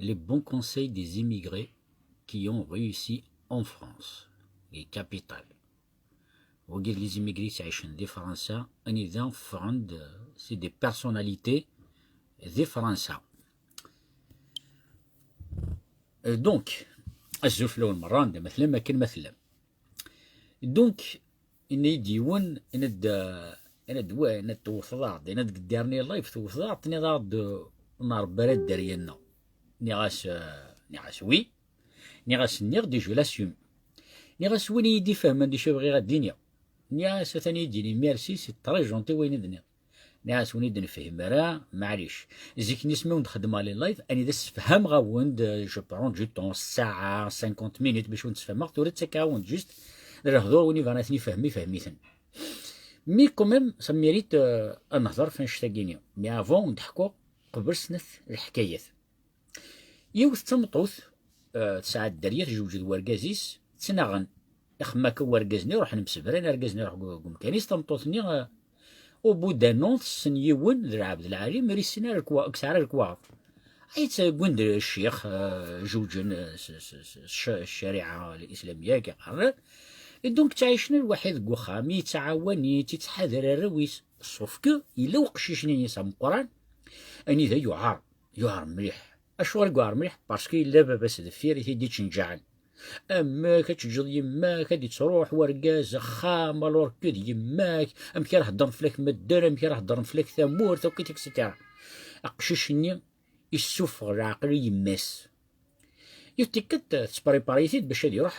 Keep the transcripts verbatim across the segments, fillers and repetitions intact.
les bons conseils des immigrés qui ont réussi en France, les capitales. Wagi d les immigrés yettɛicen di Fransa, anida ffɣen-d, c'est des personnalités di Fransa. Euh, donc, azul fell-awen merra, anda ma tellam, akken ma tellam. Donc, yenna-yi-d yiwen, yenna-d, yenna-d, wa, yenna-d tewteḍ-aɣ-d, yenna-d deg dernier live tewteḍ-aɣ-d, tenniḍ-aɣ-d, ur nṛebba ara dderya-nneɣ. Nniɣ-as, euh, nniɣ-as oui. Nniɣ-as, nniɣ-d, je l'assume. Nniɣ-as, win i yi-d-ifehmen d acu i bɣiɣ ad d-iniɣ. Nniɣ-as, atan i yi-d-yini merci, c'est très gentil wayen i d-tenniḍ. Nniɣ-as, win i d-nefhim ara, maɛlic. Zik-nni asmi wen-d-xeddmeɣ les lives, anida ssefhameɣ-awen-d, je prends du temps, ssaɛa, cinquante minutes bac wen-d-sfehmeɣ, tura ttakkeɣ-awen-d juste lehdur, win ibɣan ad ten-ifhem, ifhem-iten. Mais quand même, ça mérite, euh, ad nehder ɣef annect-agi-nni. Mais avant, ad d-ḥkuɣ qbel snat leḥkayat. Yiwet d tameṭṭut, euh, tesɛa dderya, tejweǧ d wergaz-is, ttnaɣen. Ixemmem akka wergaz-nni, ruḥen msebran, argaz-nni iruḥ deg, deg umkan-is, tameṭṭut-nni, euh, au bout d'un an, tessen yiwen, d lɛebd lɛali, mi ur yessin ara lekwa-, ur yesɛi ara lekwaɣeḍ. Ay ttaggun-d ccix, euh, jewǧen, euh, s, s, s, s, ccariɛa lislamiyya, akka qqaren. Et donc, ttɛicen lwaḥid deg uxxam, yettɛawan-itt, yettḥadar arraw-is. Sauf que, yella uqcic-nni-is ameqqran, anida yuɛer, yuɛer mliḥ. Acuɣer i yuɛer mliḥ? Parce que yella baba-s deffir i t-id-ičenǧɛen. Amek ad teǧǧeḍ yemma-k, ad d-ittruḥ wergaz axxam, alors que d yemma-k, amek ara heddren fell-ak medden, amek ara heddren fell-ak tamurt, akk, et cetera. Aqcic-nni issufeɣ leɛqel i yemma-s. Yiwet tikkelt, tettpripari-t-id bac ad iruḥ,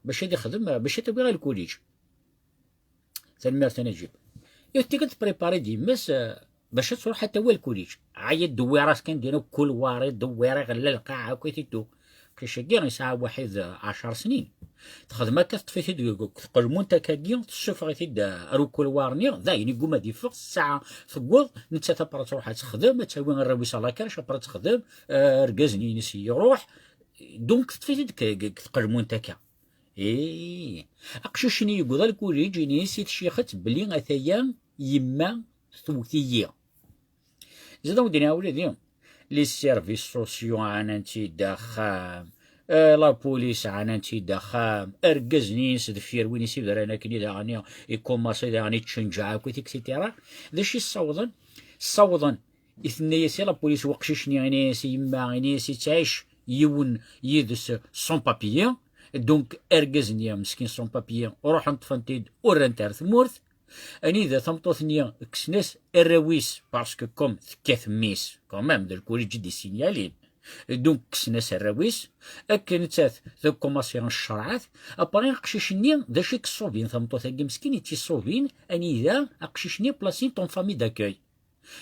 bac ad ixdem, bac ad t-awiɣ ɣer lkuliǧ. Tanemmirt a Najib. Yiwet tikkelt tpripari-d yemma-s, eh, bac ad truḥ ad tawi lkuliǧ. Ɛya, dewwir-as kan dina kulwari, dewwir iɣella lqaɛa akk i t-iddu. Aqcic-agi yesɛa waḥid, eh, ɛecṛ snin. Texdem akka, teṭṭef-it-id deg tqelmunt akkagi, tessufeɣ-it-id, eh, ar ukulwar-nni, dayen igguma ad iffeɣ, ssaɛa tewweḍ, nettat après ad truḥ ad texdem, ad tawi arraw-is à la crèche, après ad texdem, eh, argaz-nni-ines iruḥ. Donc teṭṭef-it-id deg, deg, deg tqelmunt akka. Ih, aqcic-nni yewweḍ ar lkuliǧ, ini-as i tcixet belli ataya yemma tewwet-iyi. Zid awen-d-iniɣ a wladi, les services sociaux ɛnan-tt-id axxam, eh, la police ɛnan-tt-id axxam, argaz-nni-ines deffir win i s-ibran akken i daɣen ikumaṣi daɣen ittcenǧeɛ akk, et cetera. D acu i ssawḍen? Ssawḍen i tenna-yas i la police weqcic-nni, ini-as i yemma, ini-as ittɛic yiwen yid-s sans papier. Donc argaz-nni meskin sans papier, ruḥen ṭṭfen-t-id, ur rran-t ar tmurt. Anida tameṭṭut-nni kksen-as arraw-is, parce que comme tekkat mmi-s, quand même, d lkuliǧ i d-issinyalin. Donc kksen-as arraw-is, akken nettat tkumaṣi n ccerɛat. Après aqcic-nni, d acu i yeṣṣubin tameṭṭut-agi meskin, i tt-iṣṣubin, anida aqcic-nni plasin-t en famille d'accueil.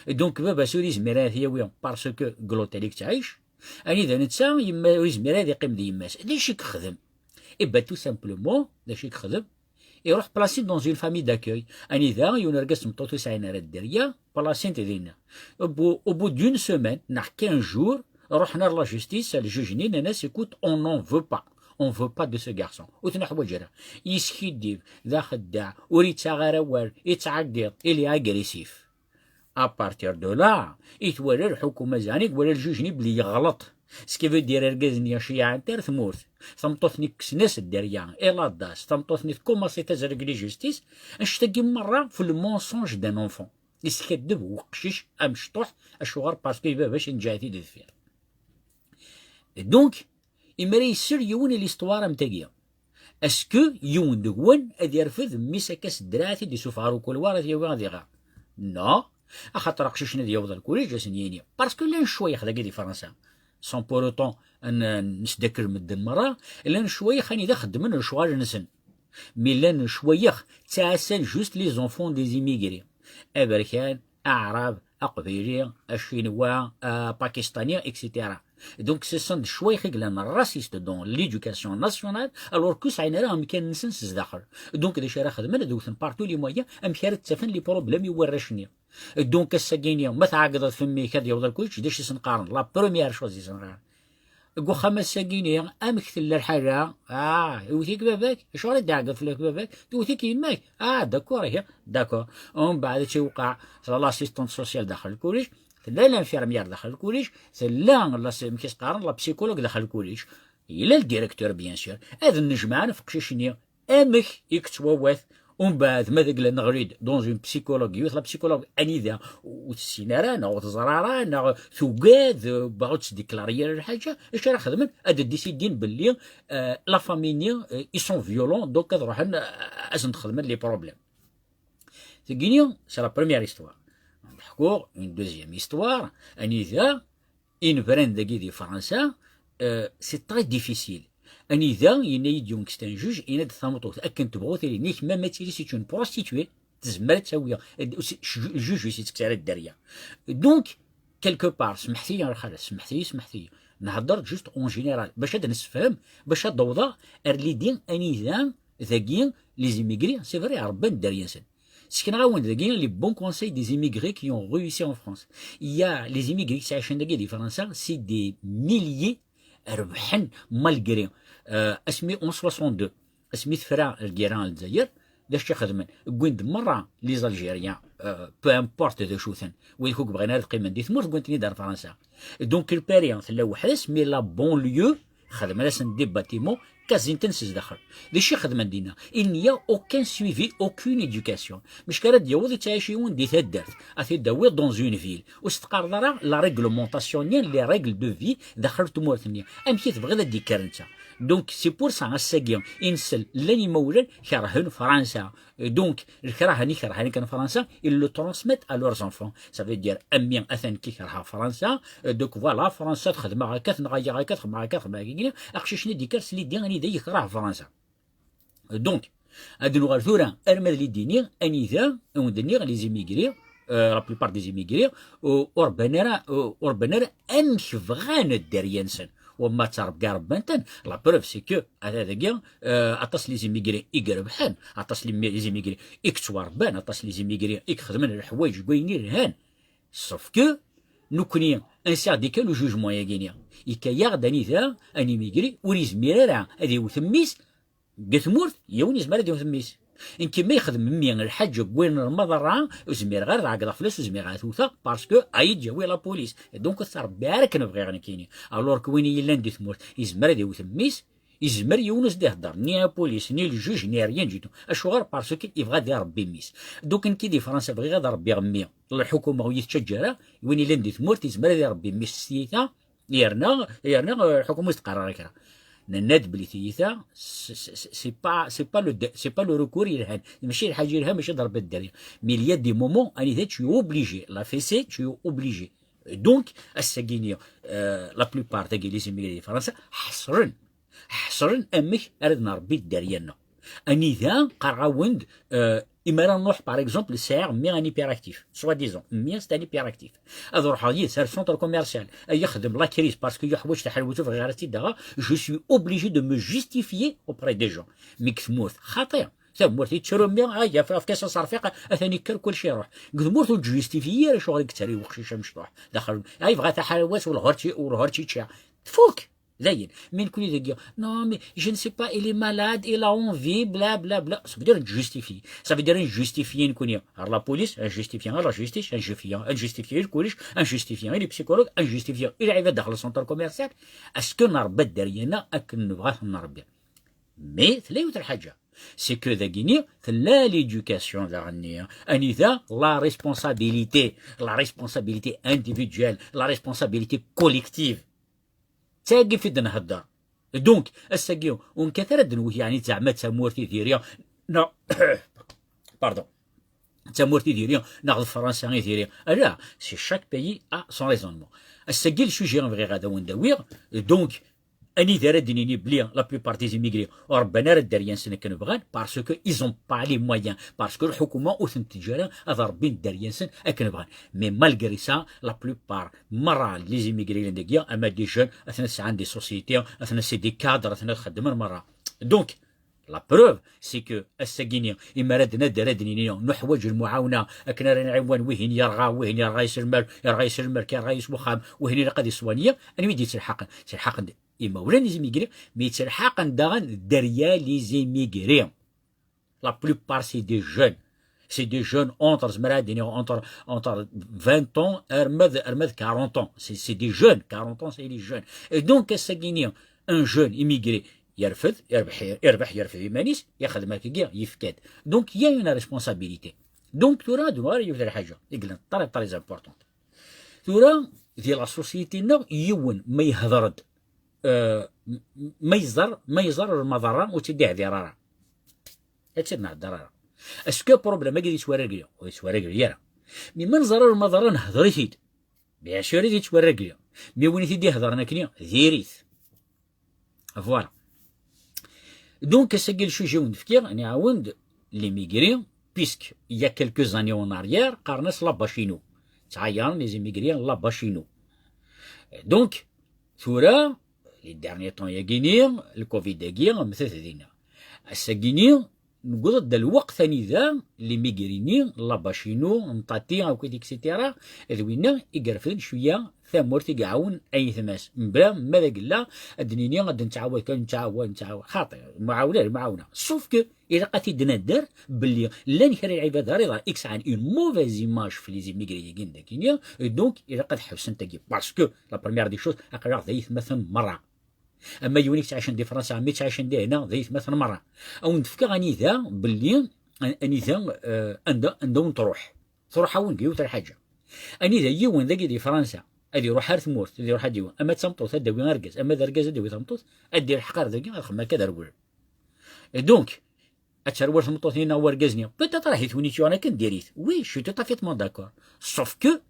Donc baba-s ur yezmir ara ad t-yawi parce que deg l'hôtel i yettɛic. Anida netta, yemma ur yezmir ara ad iqqim d yemma-s. D acu i yexdem? Eh ben, tout simplement, d acu i yexdem? Iruḥ plasin dans une famille d'accueil. Anida yiwen urgaz d tmeṭṭut ur sɛin ara dderya, plasin-t dinna. Au bout, au bout d'une semaine, neɣ quinze jours, ruḥen ar la justice, ar ljuj-nni, nnan-as, écoute, on n'en veut pas. On veut pas de ce garçon. Ur t-neḥwaǧ ara. Yeskiddib, d axeddaɛ, ur yettaɣ ara awal, yettɛeggiḍ, il est agressif. À partir de là, i twala lḥukuma, zeɛni i iwala ljuj-nni belli yeɣleṭ. Ce qui veut dire, argaz-nni ceyyɛen-t ar tmurt. Tameṭṭut-nni kksen-as dderya, elle a das. Tameṭṭut-nni tkumaṣi tazreg les justice. Annect-agi merra f le mensonge d'un enfant. Yeskaddeb weqcic amecṭuḥ, acuɣer? Parce que baba-s inǧeɛ-it-id deffir. Donc, imra yessel yiwen i l'histoire am tagi. Est-ce que yiwen deg-wen ad yerfed mmi-s akka s ddreɛ ad t-id-isufeɣ ɣer ukulwar ad t-yawi ad iɣer? Non. Axaṭer aqcic-nni ad yaweḍ ar lkuliǧ ad sen-yini. Parce que llan ccwayex dagi di Fransa. Sans pour autant ad n-, nesdakel medden merra, llan ccwayex anida xeddmen lecɣal-nsen. Mi llan lecwayex, ttɛassan juste les enfants des immigrés. Aberkan, aɛrab, aqbayli, acinwa, apakistani, et cetera. Donc ce sont des lecwayex i yellan racistes dans l'éducation nationale, alors que ur sɛin ara amkan-nsen s zdaxel. Donc d acu ara xedmen? Ad wten par tous les moyens amek ara ttafen les problèmes i warrac-nni. Donc ass-agi-nni, ma tɛeggdeḍ f mmi-k ad yaweḍ ar lkuliǧ, d acu i sen-qqaren? La première chose i sen-qqaren, deg uxxam ass-agi-nni, amek tella lḥala? Ah, iwet-ik baba-k? Acuɣer i d-iɛeggeḍ fell-ak baba-k? Tewwet-ik yemma-k? Ah, d'accord, ihi, d'accord. Umbeɛd ad tt-iwqeɛ l'assistante sociale daxel lkuliǧ, Tella l'infirmière daxel lkulic, tella la, amek i s-qqaren, la psychologue daxel lkulic, yella le directeur, bien sûr. Ad nnejmaɛen ɣef uqcic-nni, amek i yettwawat, umbeɛd ma deg la neɣli-d dans une psychologue, yiwet la psychologue anida ur tessin ara, neɣ ur teẓra ara, neɣ tugad, euh, baɣ ur tesdiklar yir lḥaǧa, acu ara xedmen? Ad d-décidin belli, euh, la famille-nni, euh, ils sont violents, donc ad ruḥen, euh, ad sen-xedmen les problèmes. Tagini, c'est la première histoire. Neḥku une deuxième histoire, anida inebran dagi di Fransa, euh, c'est très difficile. Anida, yenna-yi-d yiwen n un juge, yenna-d tameṭṭut, akken tebɣu tili, nek ma ma tili c'est une prostituée, tezmer ad tawi, le juge ur s-yettekkes ara dderya. Donc, quelque part, smeḥt-iyi a lxalat, smeḥt-iyi, smeḥt-iyi. Nhedder juste en général, bac ad nessefhem, bac ad d-awḍeɣ ar l'idée anida dagi les immigrés, c'est vrai, rebban dderya-nsen. Sekneɣ-awen dagi les bons conseils des immigrés qui ont réussi en France. Il y a les immigrés qui s'accendent dagi di Fransa, c'est des milliers rebḥen malgré, euh, asmi en soixante-deux, asmi tefra lgirra n Lezzayer, d acu i xedmen? Wwin-d merra les Algériens, euh, peu importe d acu-ten, wid akk bɣan ad qqimen di tmurt, wwin-ten-id ar Fransa. Donc, le Paris tella weḥd-s, mais la banlieue, xedmen-asen des bâtiments, kkazin-ten s zdaxel. D acu i xedmen dinna? Il n'y a aucun suivi, aucune éducation. Mec ara d-yaweḍ yettɛic yiwen di taddart, a t-id-tawiḍ dans une ville, ur s-teqqareḍ ara la réglementation-nni, les règles de vie daxel tmurt-nni. Amek i tebɣiḍ ad d-ikker netta? Donc, c'est pour ça, ass-agi, i nsel, llan imawlan kerhen Fransa. Donc, lkrah-nni kerhen kan Fransa, ils le transmettent à leurs enfants. Ça veut dire, a mmi, atan ki kerheɣ Fransa, euh, donc voilà, Fransa txedmeɣ akka, tenɣa-yaɣ akka, txedmeɣ akka, txedmeɣ akka, aqcic-nni d-ikker s l'idée anida yekrah Fransa. Donc, ad nuɣal tura arma d l'idée-nni, anida, i wen-d-nniɣ, les immigrés, euh, la plupart des immigrés, ur, ur rebban ara, ur, ur rebban ara amek bɣan dderya-nsen. Wamma d tarebga rebban-ten, la preuve c'est que, ata dagi, euh, aṭas les immigrés i irebḥen, aṭas les, les immigrés i yettwarebban, aṭas les immigrés i ixedmen leḥwayeǧ deg wayen yelhan. Sauf que, nekkni, ansi ɣ-d-ikka le jugement-agi-nni? Ikka-yaɣ-d anida, un immigré ur yezmir ara ad iwet mmi-s, deg tmurt, yiwen yezmer ad iwet mmi-s. Nekk ma yexdem mmi lḥaǧa n wayen rmaḍ ara, ur zmireɣ ara ad ɛeggḍeɣ fell-as, ur zmireɣ ad t-wteɣ, parce que a yi-d-yawi la police. Et donc, ur t-rebbiɣ ara akken bɣiɣ nekkini. Alors que win i yellan di tmurt, yezmer ad iwet mmi-s, yezmer yiwen ur s-d-ihedder, ni la police, ni le juge, ni rien du tout. Acuɣer? Parce que yebɣa ad irebbi mmi-s. Donc, nekki di Fransa bɣiɣ ad rebbiɣ mmi. Lḥukuma ur yi-tettaǧǧa ara, win yellan di tmurt, yezmer ad irebbi mmi-s s tyita, yerna, yerna, euh, lḥukuma ur s-teqqar ara kra. Nenna-d belli tiyita, c'est, c'est, c'est pas, c'est pas le de-, c'est pas le recours yelhan. Mačči lḥaǧa yelhan, mačči ad rebbiḍ dderya. Mais il y a des moments, anida tu es obligé. La fessée, tu es obligé. Donc, ass-agi-nni, euh, la plupart dagi les immigrés di Fransa, ḥeṣren. Ḥeṣren amek ara d-nrebbi dderya-nneɣ. Anida, qqareɣ-awen-d, euh, imi ara nruḥ, par exemple, sɛiɣ mmi un hyperactif, soi-disant, mmi c'est un hyperactif. Ad ruḥeɣ yid-s ar centre commercial, ad yexdem la crise parce que yeḥwaǧ taḥelwit ur bɣiɣ ara ad tt-id-aɣeɣ, je suis obligé de me justifier auprès des gens. Mi deg tmurt, xaṭi. Tamurt yettru mmi, ay, af-, efk-as aserfiq, atan yekker kullec iruḥ. Deg tmurt ur d-justifier ara acuɣer i yettru uqcic amecṭuḥ. Daxel, ay, yebɣa taḥelwit, ur lehhu ara tt-, ur lehhu ara tt-yečči. Tfuk. Dayen, mais nekkni dagi, non, mais je ne sais pas, il est malade, il a envie, bla, bla, bla. Ça veut dire justifier. Ça veut dire justifier nekkni. Ar la police, ad justifier, ar la justice, ad justifier, ad justifier le collège, ad justifier les psychologues, ad justifier les lɛibad daxel le centre commercial. Est-ce que nrebba dderya-nneɣ akken nebɣa ad ten-nrebbi? Mais tella yiwet lḥaǧa. C'est que dagini, tella l'éducation daɣenni. Anida la responsabilité, la responsabilité individuelle, la responsabilité collective. D tagi fi d-nhedder. Donc, ass-agi, ur nekkat ara ad nwet, yeɛni, zeɛma d tamurt i diri, neɣ, pardon, d tamurt i diri, neɣ d Fransa i diri. Ala, c'est chaque pays a son raisonnement. Ass-agi, le sujet i bɣiɣ ad awen-d-awiɣ, donc, anida ara d-nini bli la plupart des immigrés ur rebban ara dderya-nsen akken bɣan, parce que ils ont pas les moyens, parce que lḥukuma ur ten-teǧǧa ara ad rebbin dderya-nsen akken bɣan. Mais malgré ça, la plupart, merra les immigrés yellan dagi, ama des jeunes, atna sɛan des sociétés, atna c'est des cadres, atna xeddmen merra. Donc, la preuve, c'est que ass-agi-ni, imi ara d-, ad d-nini, nuḥwaǧ lmuɛawna, akken ara nɛiwen wihin yerɣa, wihin yerɣa-yas lmal, yerɣa-yas lmal, yerɣa-yas wexxam, wihin ilaq ad iswanya, anwa i d-yettelḥaqen? Ttelḥaqen-d imawlan, les immigrés, mais yettelḥaqen daɣen dderya, les immigrés. La plupart, c'est des jeunes. C'est des jeunes entre, zemreɣ ad iniɣ, entre, entre vingt ans arma d, arma d quarante ans. C'est, c'est des jeunes, quarante ans, c'est des jeunes. Et donc, ass-agi-ni, un jeune immigré, yerfed, yerbeḥ, yerbeḥ, yerfed iman-is, yexdem akkagi, yefka-d. Donc, il y a une responsabilité. Donc, tura, ad nuɣal yiwet n lḥaǧa i yellan très, très importante. Tura, di la société-nneɣ, yiwen ma yehder-d, euh, m-, m-, ma yeẓer, ma yeẓer lmaḍerra ur tt-id-iɛdir ara. Ad tt-id-nehder ara. Est-ce que problème-agi ad yettwaragli? Ur yettwaragli ara. Mi ma neẓra lmaḍerra, nehder-it-id. Bien sûr, ad yettwaragli. Mi win i t-id-iheḍren akkenni, diri-t. Voilà. Donc, ass-agi, le sujet ur nefki, nɛawen-d l'immigré, puisque il y a quelques années en arrière, qqaren-as la bachino. Ttɛayaren les immigrés la bachino. Donc, tura, les derniers temps-agi-ni, le covid-agi, mtet dinna. Ass-agi-ni, newweḍ-d lweqt anida l'immigré-ni, la bachino, nṭati, akked et cetera, d winna i yerfden cwiya tamurt i iɛawen ayetma-s. Mebla ma d agella, ad d-nini, ad d-nettɛawad kan, nettɛawad, nettɛawad. Xaṭi, muɛawna, muɛawna. Sauf que, ilaq ad t-id-nadder belli llan kra n lɛibad ara iḍ-, i yesɛan une mauvaise image f les immigrés-agi n dagi-ni, et donc, ilaq ad ḥebsen tagi. Parce que, la première des choses, aql-aɣ d ayetmaten merra. Ama yiwen i yettɛicen di Fransa, ama yettɛicen dihna, d ayetmaten merra. Ad wen-d-fkeɣ anida, belli, an-, anida, euh, anda, anda wen-truḥ. Truḥ-awen deg yiwet n lḥaǧa. Anida yiwen dagi di Fransa, ad iruḥ ar tmurt, ad iruḥ ad d-iwi, ama d tameṭṭut ad d-awi argaz, ama d argaz ad d-awi tameṭṭut, ad d-ilḥeq ar dagi, ad xedmen akka d rwel. Et donc, ad terwel tmeṭṭut-nni neɣ wergaz-nni. Peut-être ahat-it win i tt-yuɣen akken, diri-t. Oui, je suis tout à fait d'accord. Sauf que,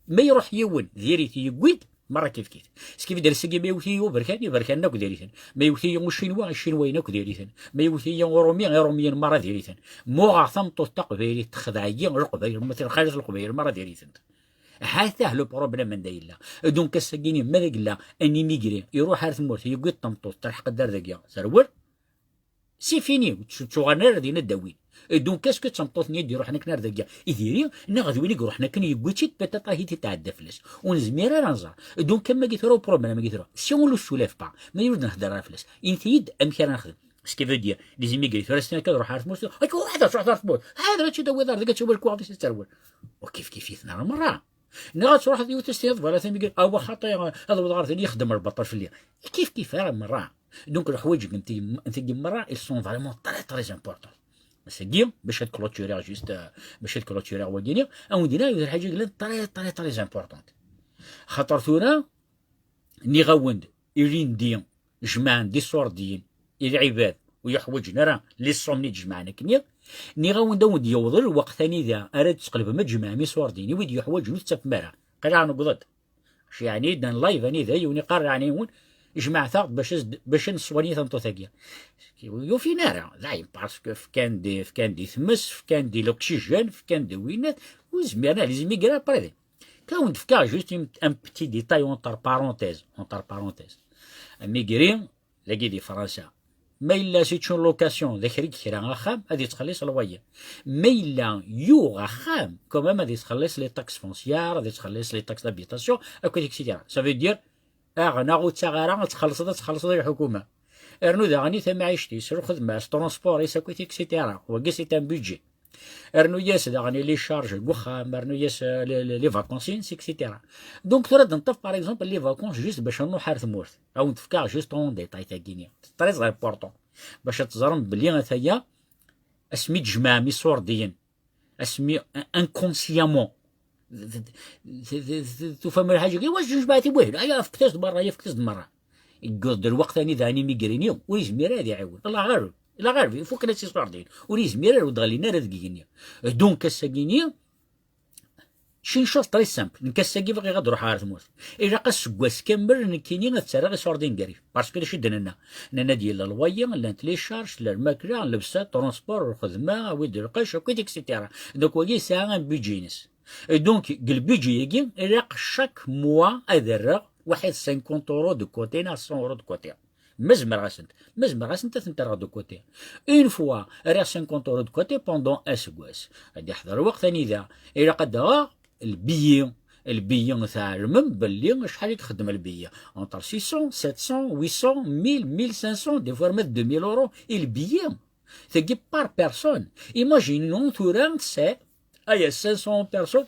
ma iruḥ yiwen, diri-t, yewwi-d, merra kifkif. Ce qui veut dire, seg ma yewwet-iyi uberkan, iberkanen akk diri-ten. Ma yewwet-iyi ucinwa, icinwayen akk diri-ten. Ma yewwet-iyi urumi, irumyen merra diri-ten. Ma uɣeɣ tameṭṭut taqbaylit, texdeɛ-iyi, Leqbayel, ma lxalat n Leqbayel, merra diri-tent. Ha-t-ah le problème anda yella. Donc, ass-agi-ni, ma d agella, un immigré, iruḥ ar tmurt, yewwi-d tameṭṭut, terḥeq-d ar dagi, terwel, c'est fini, ur tt-, ur tt-uɣalen ara din ad d-awin. Et donc, est-ce que d tameṭṭut-nni i d-iruḥen akken ar dagi i diri, neɣ d win i iruḥen akken yewwi-tt-id, peut-être ahat i tɛedda fell-as? Ur nezmir ara ad nẓer. Et donc, am wagi tura, au problème agi tura, si on le soulève pas, ma ur d-nehder ara fell-as, init-iyi-d amek ara nexdem. Ce qui veut dire, les immigrés, tura ssnen akka ad ruḥen ar tmurt, akka, ḥader, truḥ ar tmurt, ḥader, ad tt-id-tawiḍ ar dagi, ad tt-tawiḍ lekwaɣeḍ-is, ad terwel. Ur kif kif-iten ara merra. Neɣ ad truḥeḍ yiwet s-tiniḍ, voilà, tagi, awa xaṭi, ad wwḍeɣ ar din, yexdem lbaṭel fell-i. Kif kif ara merra. Donc, leḥwayeǧ n tigi, n tigi merra, ils sont vraiment très, très importants. Ass-agi, bac ad clôturiɣ juste, euh, bac ad clôturiɣ wagi-ni, ad wen-d-iniɣ yiwet n lḥaǧa yellan très, très, très importante. Xaṭer tura, nniɣ-awen-d, ilindi jemɛen-d iṣurdiyen i lɛibad ur yuḥwaǧen ara les sommes-nni d-jemɛen akkenni. Nniɣ-awen-d, ad wen-d-yewweḍ lweqt anida ara d-tqelbem ad tjemɛem iṣurdiyen i wid yuḥwaǧen ur tettafem ara. Qalaɣ newweḍ-d. Yeɛni, dan live anida yiwen iqqar, yeɛni, yiwen, jemɛet-aɣ-d bac ad, bac ad nesswani tameṭṭut-agi. Ur yufin ara, dayen, parce que fkan-d, fkan-d i tmes, fkan-d i l'oxygène, fkan-d i winnat, ur zmiren ara, les immigrés après. Ad wen-d-fkeɣ juste un, un petit détail entre parenthèses, entre parenthèses. Immigré, dagi di Fransa, ma yella c'est une location, d akrig kra axxam, ad yettxelliṣ loyer. Ma yella yuɣ axxam, quand même ad yettxelliṣ les taxes foncières, ad yettxelliṣ les taxes d'habitation, akked et cetera. Ça veut dire, aɣ-, neɣ ur ttaɣ ara, ad txellṣeḍ, ad txellṣeḍ i lḥukuma. Rnu daɣen i tamɛict-is, lxedma-s, transport-is, akked et cetera. Wagi c'est un budget. Rnu-yas daɣen les charges deg uxxam, rnu-yas, euh, les, les, les vacances-ines, et cetera. Donc, tura ad neṭṭef, par exemple, les vacances juste bac ad nruḥ ar tmurt. Ad wen-d-fkeɣ juste en détail tagi-ni. C'est très important. Bac ad teẓrem belli ataya asmi d-tjemɛem iṣurdiyen, asmi, inconsciemment, t-, t-, t-, t-, tufam lḥaǧa, i wacu jemɛet i wahil? Aya, fket-as-d merra, aya, fket-as-d merra. Yewweḍ-d lweqt anida immigré-nni ur yezmir ara ad iɛiwen. Allah ɣaleb, Allah ɣaleb, ifuken-as iṣurdiyen. Ur yezmir ara, ur d-ɣellin ara deg igenni. Donc, ass-agi-ni, c'est une chose très simple. Nekk ass-agi bɣiɣ ad ruḥeɣ ar tmurt. Ilaq aseggas kamel nekkini ad ttarraɣ iṣurdiyen gar-i. Parce que d acu i d-nenna? Nenna-d yella loyer, llant les charges, tella lmakla, llebsa, transport, lxedma, awi-d lqecc, akkit, et cetera. Donc, wagi yesɛa un budget-ines. Et donc, deg le budget-agi, ilaq chaque mois ad rreɣ waḥed cinquante euros de côté neɣ cent euros de côté. Ma zemreɣ-asent, ma zemreɣ-asent ad tent-rreɣ de côté. Une fois, rriɣ cinquante euros de côté pendant aseggas. Ad iḥḍer lweqt anida ilaq ad d-aɣeɣ lbiyi. Lbiyi, tɛelmem belli acḥal i ixeddem lbiyi? Entre six cents, sept cents, huit cents, mille, mille cinq cents, des fois même deux mille euros. I lbiyi, Tagi par personne. Imaginons tura tesɛiḍ aya cinq cents euros perso,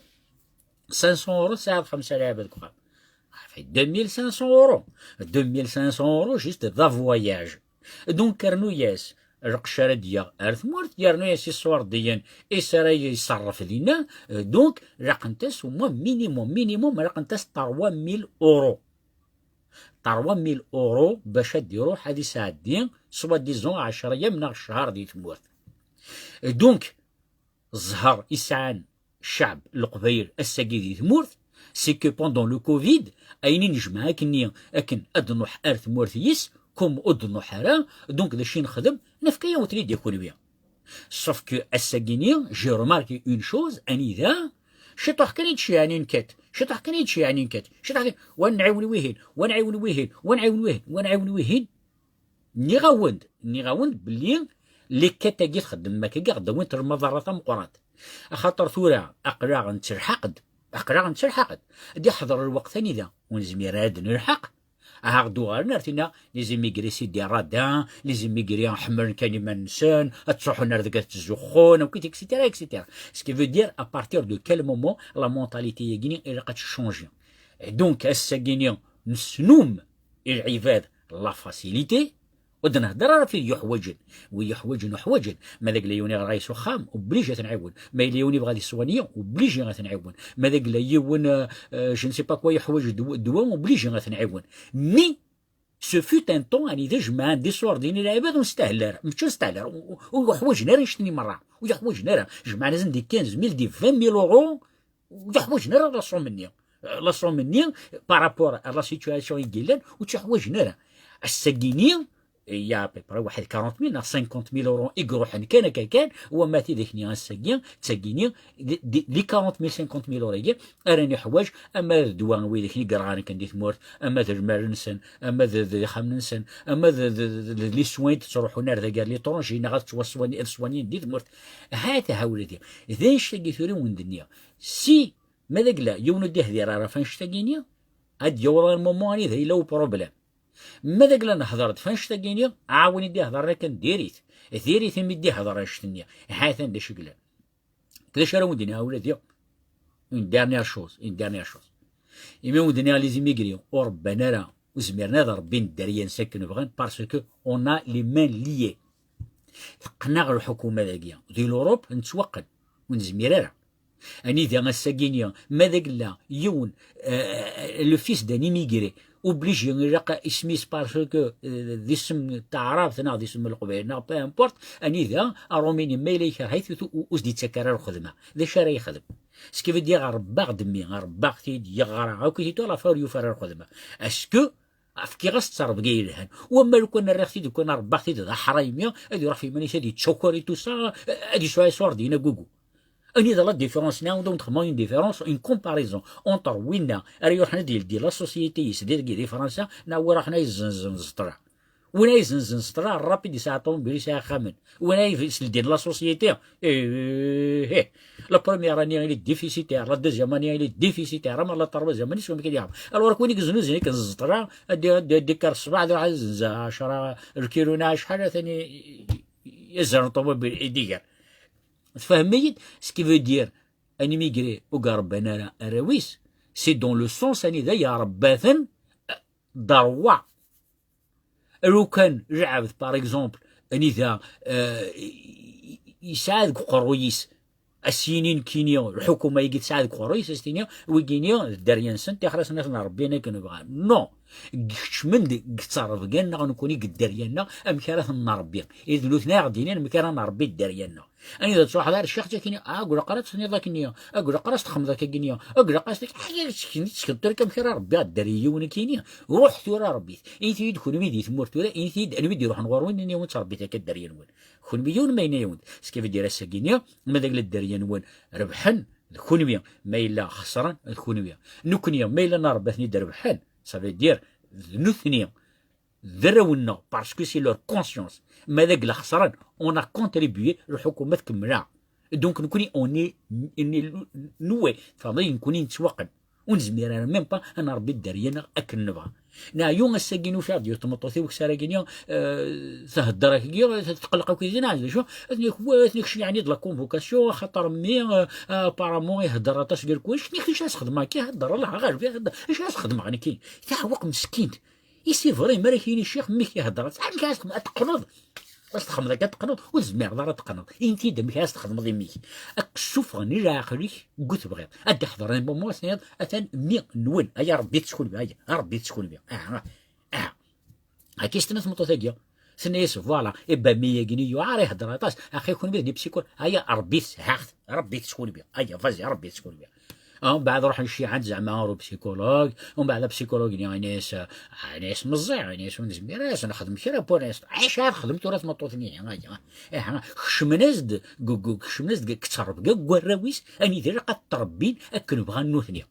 cinq cents euros tesɛiḍ xemsa lɛibad deg uxxam. Ça fait deux mille cinq cents euros. Deux mille cinq cents euros juste d avoyage. Donc rnu-yas lqecc ara d-yaɣ ar tmurt, yernu-yas iṣurdiyen is ara iṣerref dinna. Donc laqent-as au moins minimum, minimum laqent-as trois mille euros. Trois mille euros bac ad d-iruḥ ad isɛeddi soi-disant ɛecra yyam neɣ ccher di tmurt. Donc zzher i sɛan ccɛeb n Leqbayel ass-agi di tmurt, c'est que pendant le covid, ayen i nejmeɛ akkenni akken ad nruḥ ar tmurt yis, comme ur d-nruḥ ara, donc d acu i nexdem? Nefka-yawen-ten-id i kunwi. Sauf que ass-agi-ni, j'ai remarqué une chose, anida, ciṭuḥ kan i d-ceɛnin kat, ciṭuḥ kan i d-ceɛnin kat, ciṭuḥ kan, wa nɛiwen wihin, wa nɛiwen wihin, wa nɛiwen wihin, wa nɛiwen wihin. Nniɣ-awen-d, nniɣ-awen-d belli les quatre-agi txeddem akka, ɣ-d-awint lmaḍerra tameqqrant. Axaṭer tura aql-aɣ nettelḥaq-d, aql-aɣ nettelḥaq-d. Ad iḥḍer lweqt anida ur nezmir ara ad nelḥeq, aɣ-d-uɣalen ar tinna, les immigrés c'est des radins, les immigrés ḥemmlen kan iman-nsen, ad ttruḥun ar deg ad ttzuxxun, akk, et cetera, et cetera. Ce qui veut dire, à partir de quel moment la mentalité-agi-ni ilaq ad tchangi? Donc ass-agi-ni nesnum i lɛibad la facilité, ur d-nehder ara ɣef wid yuḥwaǧen. Wi yuḥwaǧen uḥwaǧen. Ma d agla yiwen iɣer ɣer-s uxxam, obligé ad t-nɛiwen. Ma yella yiwen ibɣa ad iṣwani, obligé ad t-nɛiwen. Ma d agla yiwen, euh, euh, je ne sais pas quoi, yuḥwaǧ ddwa, ddwa, obligé ad t-nɛiwen. Mais ce fut un temps anida jemɛen d iṣurdiyen i lɛibad ur nestahel ara. Mačči ur nestahel ara. Ur, ur, ur uḥwaǧen ara annect-nni merra. Ur uḥwaǧen ara. Jemɛen-asen des quinze mille, des vingt mille euros. Ur ḥwaǧen ara la somme-nni. La somme-nni, par rapport à la situation i yellan, ur tt-ḥwaǧen ara. Ass-agi-ni, il y a à peu près waḥed quarante mille neɣ cinquante mille euros i iruḥen kan akka kan, wama tidak-nni ass-agi, d tagi-ni, di, di, les quarante mille, cinquante mille euros-agi, ara neḥwaǧ, ama d ddwa n widak-nni i yerɣan kan di tmurt, ama d lmal-nsen, ama d, d ixxamen-nsen, ama d, d, d, d les soins i d-ttruḥun ar dagi ar l'étranger, neɣ ad ttwaṣwan-, ad ṣwanyen di tmurt. Ha-t-a ula di. D annect-agi tura i wen-d-nniɣ. Si Ma d agla, yiwen ur d-ihdir ara ɣef annect-agi-ni, ad d-yaweḍ ɣer lmumu anida yella uproblem. Ma d agla nehder-d ɣef annect-agi-ni, aɛa win i d-iheddren akken diri-t. Diri-t imi d-ihder annect-nni. Ha-t-an d acu i yellan. D acu ara wen-d-iniɣ ula d yiwen? Une dernière chose, une dernière chose. Imi wen-d-iniɣ les immigrés ur rebban ara, ur zmiren ad rebbin dderya-nsen akken bɣan, parce que on a les mains liées. Teqqen-aɣ lḥukuma dagi. Di l'Europe, nettwaqqen. Ur nezmir ara. Anida ass-agi-ni, ma d agla, yiwen, euh, le fils d'un immigré, obligé, ilaq isem-is parce que, euh, d isem n taɛrabt neɣ d isem n leqbayel neɣ peu importe, anida, arumini ma yella yekreh-it, ur, ur s-d-yettak ara lxedma. D acu ara yexdem? Ce qui veut dire, rebbaɣ-d mmi, rebbaɣ-t-id, yeɣra, akk-it-id, à la fin ur yufi ara lxedma. Est-ce que Fkiɣ-as ttrebga yelhan. Wamma lukan rriɣ-t-id, lukan rebbaɣ-t-id d aḥraymi, ad iruḥ f iman-is, ad yettaker et tout ça, ad yesɛu iṣurdiyen agugu. Anida la différence, nɛawed ad wen-d-xedmeɣ une différence, une comparaison entre winna ara iruḥen ad yeldi la société-is di, di Fransa, neɣ wi iruḥen ad yezzenzen ẓeṭla. Win ay yezzenzen ẓeṭla, rapide yesɛa ṭumubil, yesɛa axxamen. Win ay yesleldin la société, eh, eh, la première année, il est déficitaire, la deuxième année, il est déficitaire, ama la troisième année, swam kan yeɛmer. Alors, win i yeznuzen akken ẓeṭla, ad d-, ad d-, ad d-ikker ṣṣbeḥ, ad iruḥ ad yezzenz ɛecra lkilu neɣ acḥal, atan i, i, i, azal n ṭumubil i d-iger. Tfehmem-iyi-d? Ce qui veut dire, un immigré ur irebban ara arraw-is, c'est dans le sens anida irebba-ten, euh, d rrwa. Lukan lɛebd, par exemple, anida, euh, i-, i-, yesɛa deg uqerruy-is, a s-yini nekkini, lḥukuma-agi tesɛa deg uqerruy-is, a s-tini, wigini d dderya-nsen, tixer-asen ad ten-rebbi akken bɣan. Non! Kecmen deg ttrebga-nneɣ nekkni deg dderya-nneɣ, amek ara ten-nrebbi? I d nutni ara ɣ-d-yinin amek ara nrebbi dderya-nneɣ. Anida tettruḥeḍ ar cciɣ, ttini, ah, agulaq ara tesniḍ akkenni, agulaq ara s-texmeḍ akkagini, agulaq ara s-, aya, ttken-, ttken tura amek ara rebbiɣ dderya yiwen akkini. Ruḥ tura rebbi-t. Init-iyi-d kunwi di tmurt tura, init-iyi-d anwi d-iruḥen ɣur-wen, ini-awen ttrebbit akka dderya-nwen. Kunwi yiwen ma yenna-yawen-d. Ce qui veut dire ass-agi-ni, ma d agla dderya-nwen rebḥen, d kunwi, ma yella xesren, d kunwi. Nekkni, ma yella neṛebba-ten-id rebḥen, ça veut dire, d nutni, d arraw-nneɣ, parce que c'est leur conscience. Ma d agla xesren, on a contribué, lḥukuma tkemmel-aɣ. Donc, nekkni, on est, on est loué. Tfehmeḍ, nekkni nettwaqqen. Ur nezmir ara même pas ad nṛebbi dderya-nneɣ akken nebɣa. Neɛyu ass-agi, nufiɣ-d yiwet tmeṭṭut-iw ksar-agi-nni, eh, thedder akkagi, teqleq akk idin, d acu? Atni k-, atni kecc yeɛni d la convocation, axaṭer mmi, eh, apparemment ihedder aṭas deg lekwac, nekk acu ara s-xedmeɣ akka, ihedder, Allah ɣaleb, ihedder, acu ara s-xedmeɣ nekki? Taɛweq meskint. I c'est vrai, mi ara k-yini ccix, mmi-k ihedder, amek ara s-xedmeɣ? Ad teqqneḍ. Ad s-txedmeḍ akka, ad teqqneḍ. Ur tezmireḍ ara ad teqqneḍ. Ini-t-id amek ara s-txedmeḍ i mmi-k. Ad k-ssuffɣen i leɛqel-ik deg utebɣiḍ. Ad d-iḥḍer un moment, tenniḍ, atan mmi-nwen. Aya, Ṛebbi-t kunwi, aya, Ṛebbi-t kunwi. Aha, aha. Akka i s-tenna tmeṭṭut-agi. Tenna-yas, voilà, eh ben, mmi-agi-nni yuɛer, ihedder aṭas. Axi kunwi d les psychologues. Aya, Ṛebbi-t, haɣ-t, Ṛebbi-t kunwi. Aya, vas-y, Ṛebbi-t kunwi. Ah, mbeɛd ruḥen cciɛan zeɛma ɣer upsikulug, mbeɛd apsikulug-nni ini-as, ah, ini-as meẓẓi, ini-as ur nezmir ara ad nexdem kra pour l'instant. Acu ara texdem tura tmeṭṭut-nni? Aya, aha, kecmen-as-d, gu-, gu-, kecmen-as-d deg ttrebga n warraw-is, anida ilaq ad t-ttrebbin akken bɣan nutni.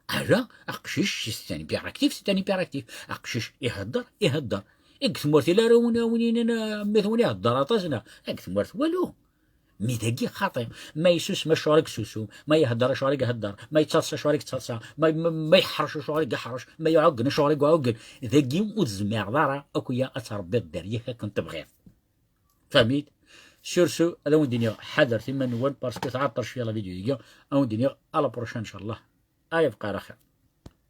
Ala, aqcic, c'est un hyperactif, c'est un hyperactif. Aqcic ihedder, ihedder. Deg tmurt ila ara win, win inan, ah, mmi-twen ihedder aṭas, neɣ deg tmurt walu. Mi dagi xaṭi, ma yessusem acuɣer i yessusum, ma ihedder acuɣer i ihedder, ma yettaḍsa acuɣer i yettaḍsa, ma, ma, ma iḥrec acuɣer i iḥrec, ma iɛuggen acuɣer i iɛuggen. Dagi ur tezmireḍ ara akk-ya ad tṛebbiḍ dderya-k akken tebɣiḍ. Fahmit? Sur ce, ad awen-d-iniɣ ḥadret iman-nwen, parce que tɛeṭṭel cwiya la vidéo-agi, ad awen-d-iniɣ à la prochaine, ncallah. Ad yebqa ala xir.